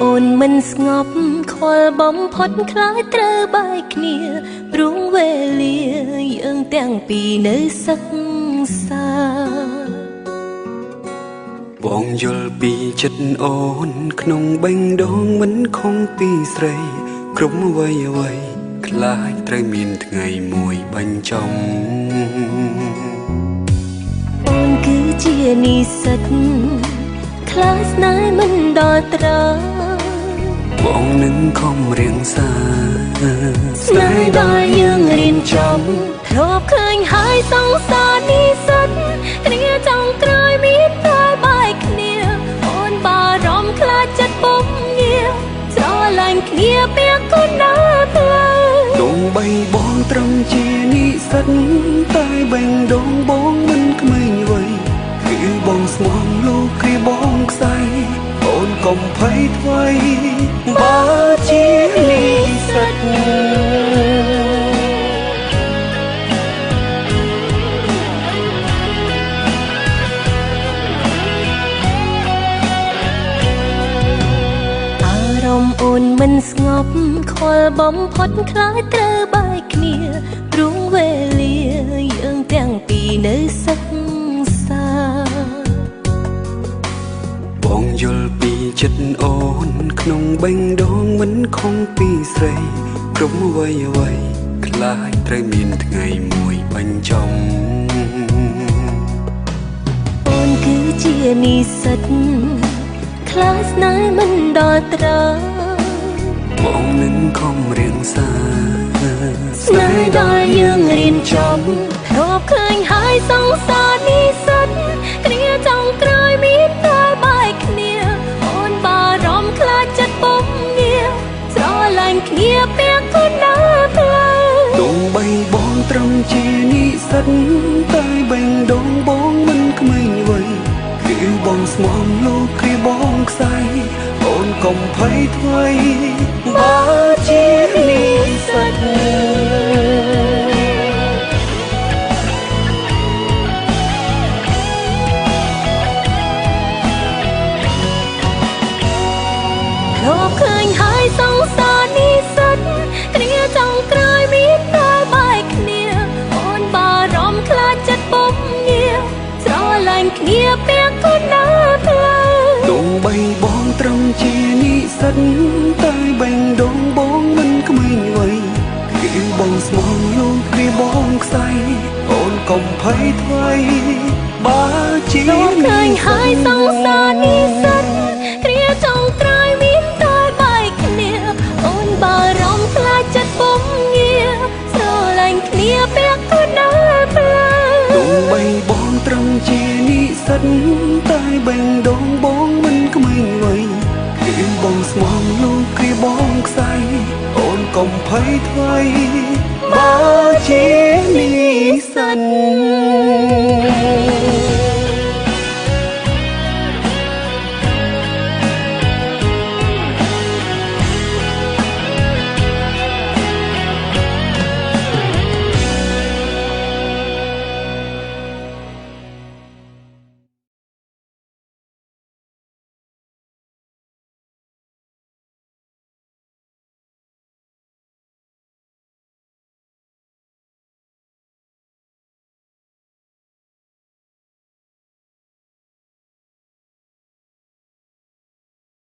អូនមិនស្ងប់ខ្វល់បំផុតខ្លាចត្រូវបែកគ្នាព្រោះវេលាយើងទាំងពីរនៅសិក្សា បងយល់ពីចិត្តអូនក្នុងបេះដូងមិនខំពីស្រីគ្រប់អ្វីអ្វីខ្លាចត្រូវមានថ្ងៃមួយបញ្ចប់ អូនគឺជានិស្សិតខ្លាចស្នេហ៍មិនដល់ត្រង់ បងនឹងខំរៀងសា ស្នេហ៍ដល់យើងរៀនចប់ធ្លាប់ឃើញហើយសង្សារនិស្សិតគ្នាចង់ក្រោយមានតែបែកគ្នាអូនបារម្ភខ្លាចចិត្តពុំងារស្រឡាញ់គ្នាពាក់កណ្ដាលផ្លូវ ទោះបីបងត្រឹមជានិស្សិតតែបេះដូងបងមិនក្មេងវ័យគឺបងស្មងលោកគ្រាបងខ្សែអូនកុំភ័យថ្វីបើជានិស្សិត អារម្មណ៍អូនមិនស្ងប់ខ្វល់បំផុតខ្លាចត្រូវបែកគ្នាព្រោះវេលាយើងទាំងពីរនៅសិក្សា បងយល់ពីចិត្តអូនក្នុងបេះដូងមិនខំពីស្រីគ្រប់អ្វីអ្វីខ្លាចត្រូវមានថ្ងៃមួយបញ្ចប់ អូនគឺជានិស្សិតខ្លាចស្នេហ៍មិនដល់ត្រង់ បងនឹងខំរៀងសា ស្នេហ៍ដល់យើងរៀនចប់ធ្លាប់ឃើញហើយសង្សារនិស្សិតគ្នាចង់ក្រោយមានតែបែកគ្នាអូនបារម្ភខ្លាចចិត្តពុំងារស្រឡាញ់គ្នាពាក់កណ្ដាលផ្លូវ ទោះបីបងត្រឹមជានិស្សិតតែបេះដូងបងមិនក្មេងវ័យគឺបងស្មងលោកគ្រាបងខ្សែអូនកុំភ័យថ្វីបើជានិស្សិត ធ្លាប់ឃើញហើយសង្សារនិស្សិតគ្នាចង់ក្រោយមានតែបែកគ្នាអូនបារម្ភខ្លាចចិត្តពុំងារស្រឡាញ់គ្នាពាក់កណ្ដាលផ្លូវ ទោះបីបងត្រឹមជានិស្សិតតែបេះដូងបងមិនក្មេងវ័យគឺបងស្មងលោកគ្រាបងខ្សែអូនកុំភ័យថ្វីបើជា ធ្លាប់ឃើ និ ញ ស្សិត ហើយសង្សារនិស្សិតគ្នាចង់ក្រោយមានតែបែកគ្នាអូនបារម្ភខ្លាចចិត្តពុំងារស្រឡាញ់គ្នាពាក់កណ្ដាលផ្លូវ ទោះបីបងត្រឹមជានិស្សិតតែបេះដូងបងមិនក្មេងវ័យគឺបងស្មងលោកគ្រាបងខ្សែអូនកុំភ័យថ្វីបើជានិស្សិត